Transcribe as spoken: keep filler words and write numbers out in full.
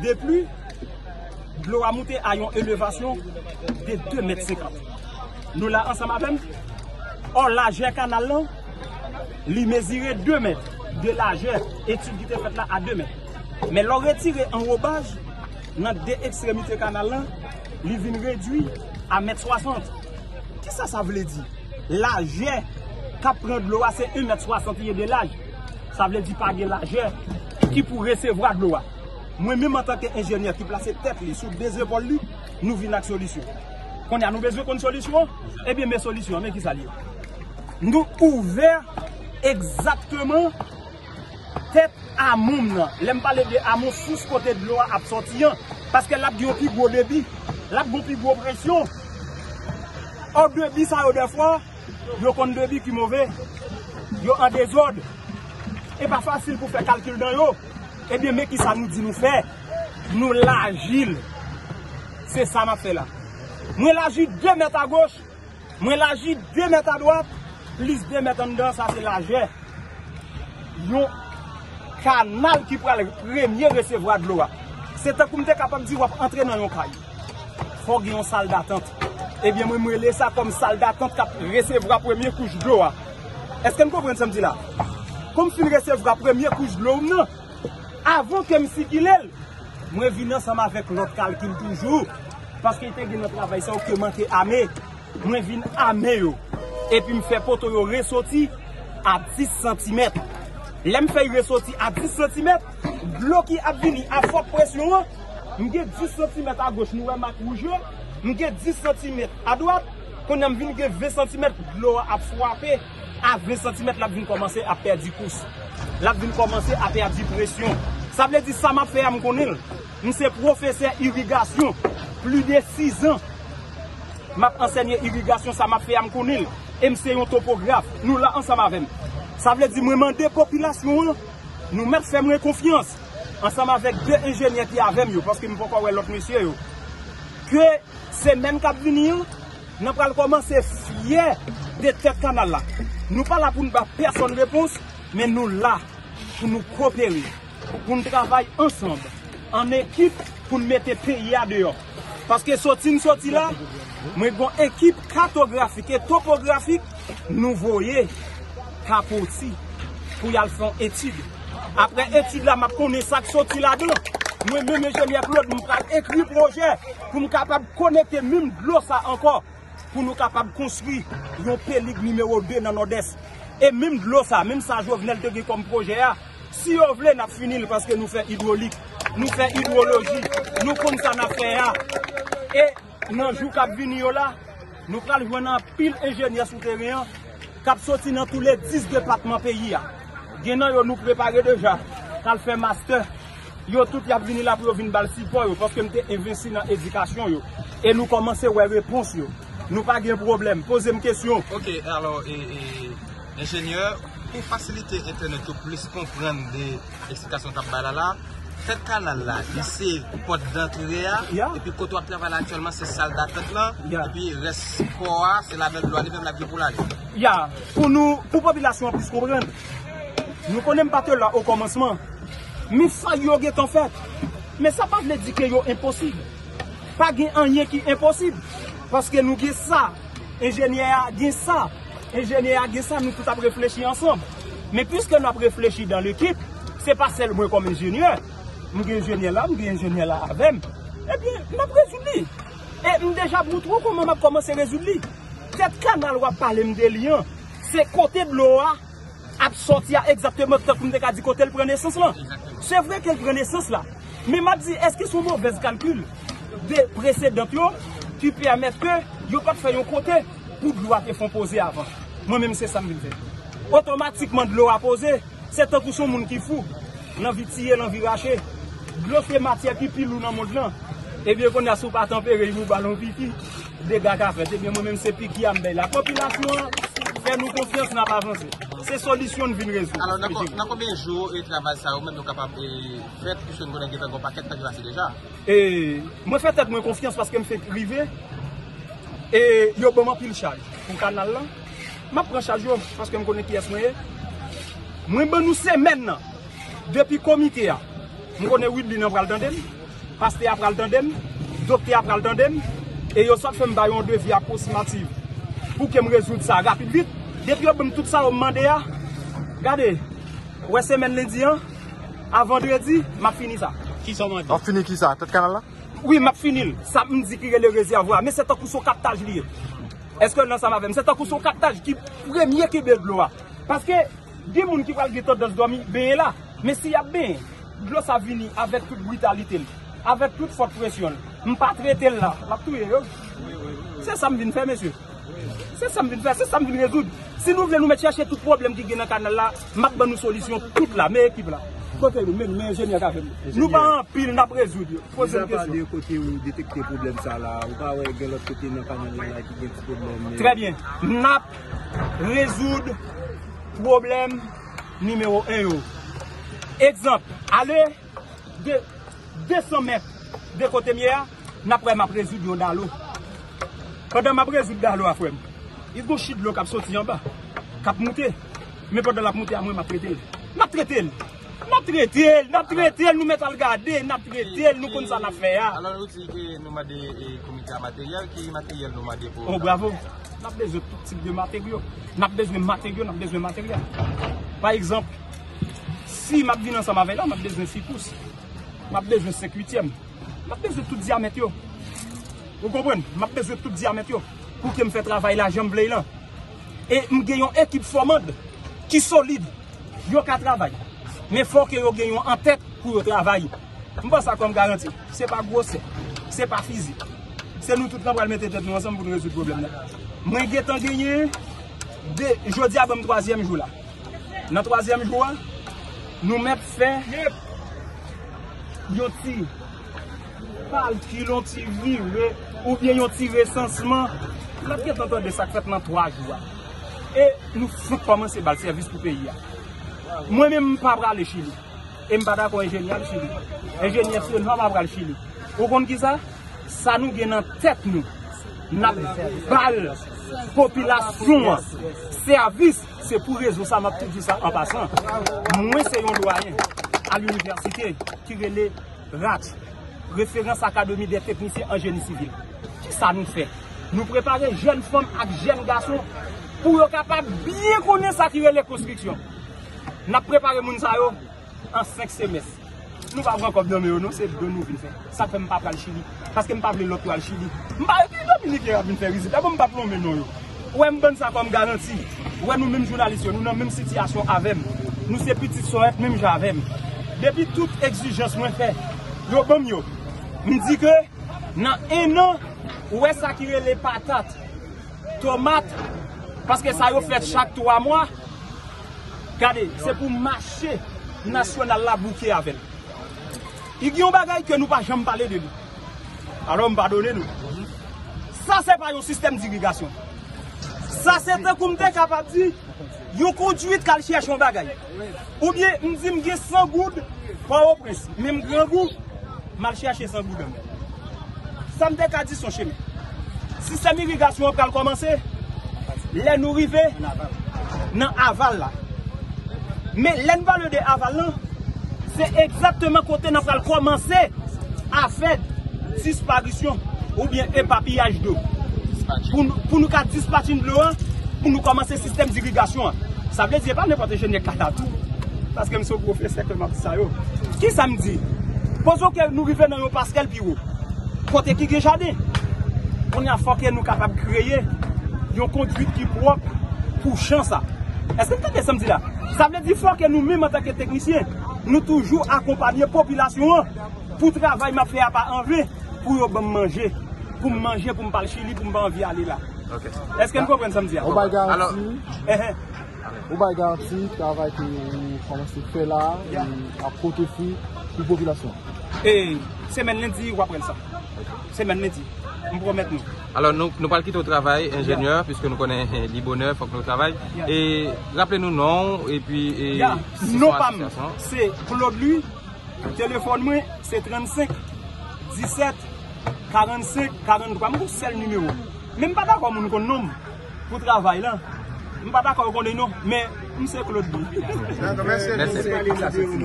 de pli, dlo a moute a yon elevasyon de de mèt senkant. Nou la ansanm avè m? Ò, lajè kanal lan, li mezire de mèt de lajè, etid ki te fèt la a de mèt. Men lè w retire anwobaj, nan de ekstremite kanal lan, li vin redui a mèt swasant. Kisa sa vle di? Lajè k ap pran dlo a se en mèt swasant li ye de laj. Sa vle di pa gen lajè ki pou resevwa dlo a. Mwen menm antanke enjenyè ki plase tèt li sou de zepòl li, nou vin ak solisyon. Kounye a nou bezwen konn solisyon an? Ebyen men solisyon an, men kisa l ye. Nou ouvè egzakteman tèt amon m nan. Lè m pale de amon, sous kote dlo a ap sòti an. Paske l ap gen yon pi gwo debi. L ap gen yon pi gwo presyon. Ò, debi sa yo dèfwa, yo konn debi ki move. Yo an dezòd. E pa fasil pou fè kalkil nan yo. Ebyen, men kisa nou di nou fè. Nou laji l. Se sa m ap fè la. Mwen laji de mèt agoch. Mwen laji de mèt adwat, plis de mèt anndan, sa se lajè yon kanal ki pral premye resevwa dlo a. Se tankou m te kapab di w ap antre nan yon kay. Fò w gen yon sal datant. Ebyen, mwen, m rele sa kòm sal datant k ap resevwa premye kouch dlo a. Èske n konprann sa m di la? Kòm fin resevwa premye kouch dlo m nan, avan ke m sikile l, mwen vin ansanm avèk lòt kalkil toujou, paske te gen nan travay sa yo ke manke ame. Mwen vin ame yo. Epi m fè poto yo resoti a dis santimèt. Lè m fè y resoti a dis santimèt, dlo ki ap vini a fòt presyon an, m gen dis santimèt agoch, nou wè mak wouj yo, m gen dis santimèt adwat, kounye a m vin gen ven santimèt, dlo a ap frape a ven santimèt, l ap vin kòmanse ap pèdi kous. L ap vin kòmanse ap pèdi presyon. Sa vle di sa m ap fè a, m konnen l. M se pwofesè irigasyon, plis de sizan. M ap ansèye irigasyon, sa m ap fè a, m konnen l. E m se yon topograf. Nou la ansanm avè m. Sa vle di, mwen mande popilasyon an, nou mèt fè mwen konfyans, ansanm avèk de enjenyè ki avè m yo, paske m poko wè lòt mesye yo, ke semèn k ap vini an, n ap pral kòmanse fyè de tèt kanal la. Nou pa la pou n ba pèsonn repons, men nou la pou nou kopere, pou n travay ansanm, an ekip, pou n mete peyi a deyò. Paske soti n soti la, mwen gon ekip katografik e topografik nou voye Kapoti pou y al fè yon etid. Apre etid la, m ap konnen sa k soti ladan. Mwen menm enjenyè Claude, m pral ekri pwojè pou m kapab konekte menm dlo sa ankò, pou nou kapab konstwi yon Pelig nimewo de nan Nòdès. E menm dlo sa, menm sa Jovenel te gen kòm pwojè a, si yo vle, n ap fini l paske nou fè idwolik, nou fè idwoloji, nou konn sa n ap fè a. E nan jou k ap vini yo la, nou pral jwenn anpil enjenyè sou teren an k ap soti nan tou le dis depatman peyi a. Gen nan yo nou prepare deja, k al fè mastè. Yo tout y ap vini la pou yo vin ba l sipò yo, paske m te envesti nan edikasyon yo. E nou kòmanse wè repons yo. Nou pa gen pwoblèm. Poze m kesyon. Ok, alò, e, e, enjenyè, pou fasilite entènèt yo plis konprann de eksplikasyon k ap bay la la, tèt kanal la, li se pòt dantre a, Ya. epi kote w ap travay la aktyèlman, se sal datant lan, Ya. epi rès kò a, se ladan dlo a li menm l ap gen pou l ale. Ya, pou nou, pou popilasyon an plis konprann, nou konnen m pa te la okòmansman, men fay yo gentan fèt. Men sa pa vle di ke yo enposib. Pa gen anyen ki enposib. Paske nou gen sa, enjenyè a gen sa, enjenyè a gen sa, nou tout ap reflechi ansanm. Men piske n ap reflechi dan lekip, se pa sèl mwen kòm enjenyè. M gen enjenyè la, m gen enjenyè la avè m. Ebyen, n ap rezoud li. E m deja moutre w kòman m ap kòmanse rezoud li. Tèt kanal w ap pale m de li an, se kote dlo a ap sòti a egzakteman tankou m te ka di kote l pran nesans lan. Se vre ke l pran nesans la. Men m ap di, èske se yon movèz kalkil de presedan yo ki pèmèt ke yo pa t fè yon kote pou dlo a te fè yon poze avan? Mwen menm se sa m vin fè. Otomatikman dlo a poze, se tankou se yon moun ki fou, l anvi tiye, l anvi rache. Dlo se matyè ki pi lou nan mond lan. Ebyen kounye a si w pa tanpere, yon balon piki, dega ka fèt. Ebyen mwen menm se piki a m bay la. Popilasyon an fè nou konfyans, n ap avanse. Se solisyon n vin rezoud. Alò, nan kon- nan konbyen jou e travay sa yo menm yo kapab e fèt, piske n konnen gentan gen yon pakèt tan ki pase deja? E mwen fè tèt mwen konfyans paske m fenk rive. E yo ban m anpil chaj pou kanal lan. M ap pran chaj yo paske m konnen kiyès mwen ye. Mwen ban nou semèn nan depi komite a. M konnen Widlin an pral tande m. Pastè a pral tande m, doktè a pral tande m, e yo sot fè m ba yo yon devi apwoksimatif pou ke m rezoud sa rapid vit. Depi yo ban m tout sa yo mande a, gade, wè semèn lendi an, a vandredi, m ap fini sa. Kisa w mande? W ap fini kisa? Tèt kanal la? Wi, m ap fini l. Sa m di ki rele rezèvwa, men se tankou se yon kaptaj li ye. Èske w nan ansanm avè m? Se tankou se yon kaptaj ki premye kenbe dlo a. Paske gen moun ki pral gen tandans dòmi, benyen la. Men si y ap benyen, dlo sa vini avèk tout britalite l, avèk tout fòt presyon l. M pa trete l la, l ap touye yo. Se sa m vin fè, mesye. Se sa m vin fè, se sa m vin rezoud. Si nou vle nou mèt chèche tout pwoblèm ki gen nan kanal la, m ap ban nou solisyon tout la, men ekip la. Kote nou, men, men enjenyè k avè m. Nou pa anpil, n ap rezoud yo. Poze m kesyon. Mizapa de kote ou detekte pwoblèm sa la, ou pa wè gen lòt kote nan kanal la la ki gen ti pwoblèm, men... Trè byen. N ap rezoud pwoblèm nimewo en yo. Egzanp, ale de de san mèt de kote m ye a, n ap wè m ap rezoud yon dalo. Pandan m ap rezoud dalo a, frè m, li gon chi dlo k ap soti anba, k ap moute. Men pandan l ap moute a, mwen, m ap trete l. N ap trete l. N ap trete l, n ap trete l, nou mèt al gade, n ap trete l, nou konn sa n ap fè a. Alò, nou di ke nou mande, e, komite a materyèl, ki materyèl nou mande pou... Oh, bravo. N ap bezwen tout tip de materyo. N ap bezwen materyo, n ap bezwen materyèl. Pa egzanp, si m ap vin ansanm avè l la, m ap bezwen sikous. M ap bezwen senk uityèm. M ap bezwen tout dyamèt yo. Ou konprann? M ap bezwen tout dyamèt yo pou ke m fè travay la jan m vle l lan. E m gen yon ekip fòmand ki solid. Yo ka travay. Men fò ke yo gen yon antèt pou yo travay. M ba sa kòm garanti. Se pa gwosè. Se pa fizik. Se nou tout lan pral mete tèt nou ansanm pou nou rezoud pwoblèm nan. Mwen gentan genyen de, jodi a ban m twazyèm jou la. Nan twazyèm jou a, nou mèt fè yon ti kalkil, yon ti vire, oubyen yon ti resansman. N ap gentan tande sa k fèt nan twa jou a. E nou fouti kòmanse ba l sèvis pou peyi a. Mwen menm, m pa prale Chili. E m pa dakò enjenyè al Chili. Enjenyè Senwa pa pral Chili. Ou konn kisa? Sa nou gen nan tèt nou, n ap ba l popilasyon an sèvis. Se pou rezon sa, m ap tou di sa an pasan. Mwen se yon dwayen a linivèsite ki rele RACH, Référence Académie des Techniciens en Génie Civil. Kisa nou fè? Nou prepare jèn fanm ak jèn gason pou yo kapab byen konnen sa ki rele konstriksyon. N ap prepare moun sa yo an senk semès. Nou pa pran kòb nan men yo non, se don nou vin fè. Sa k fè m pa pral Chili. Paske m pa vle lòt yo al Chili. M pa, ki Dominiken ap vin fè vizit la, bon, m pa plonmen non yo. Ou wè, m ban n sa kòm garanti. Ou wè, nou menm jounalis yo, nou nan menm sitiyasyon avè m. Nou se pitit Sorèt menm jan avè m. Depi tout egzijans mwen fè, yo ban m yo. M di ke nan en an, ou wè sa ki rele patat, tomat, paske sa yo fèt chak twa mwa. Gade, se pou mache nasyonal la bouke avè l. Li gen yon bagay ke nou pa janm pale de li. Alò, m padone nou. Sa se pa yon sistèm dirigasyon. Sa se tankou m te kapab di, yon kondwit k al chèche yon bagay. Oubyen, m di m gen san goud, Pòtoprens, men m grangou, m al chèche san goud an. Sa m te ka di se yon chemen. Sistèm irigasyon an pral kòmanse lè nou rive nan aval la. Men lè n pale de aval lan, se egzakteman kote n ap pral kòmanse a fè disparisyon oubyen epapiyaj dlo. Pou nou, pou nou ka dispatchin dlo an, pou nou kòmanse sistèm dirigasyon an. Sa vle di, e pa nenpòt enjenyè k ka la tou. Paske m se yon pwofesè ke m ap di sa yo. Kisa m di? Pozo ke nou rive nan yon paskèl pi wo. Kote ki gen jaden. Kounye a, fò ke nou kapab kreye yon kondwit ki pwòp pou chan sa. Èske n tande sa m di la? Sa vle di, fò ke nou menm, antanke teknisyen, nou toujou akonpanye popilasyon an pou travay m ap fè a pa anven, pou yo ban m manje, pou m manje, pou m pa al Chili, pou m pa anvi ale la. Ok. Èske n konprann sa m di a? Ou bay garanti, Enhen. Ou bay garanti travay ke ou kòmanse fè la, e ap pote fwi pou popilasyon an? E semèn lendi, w ap wè l sa. Semèn lendi. M pwomèt nou. Alò, nou, nou pral kite w travay, enjenyè, piske nou konnen, eh, li bonè, fòk nou travay. E raple nou non w, epi, e, non pa m, se Claude Louis. Telefòn mwen, se trannsenk, disèt, karannsenk, karanntwa. M gon sèl nimewo. Men m pa dakò moun konn non m pou travay la. M pa dakò yo konnen non, men m se Claude Louis. Mèsi.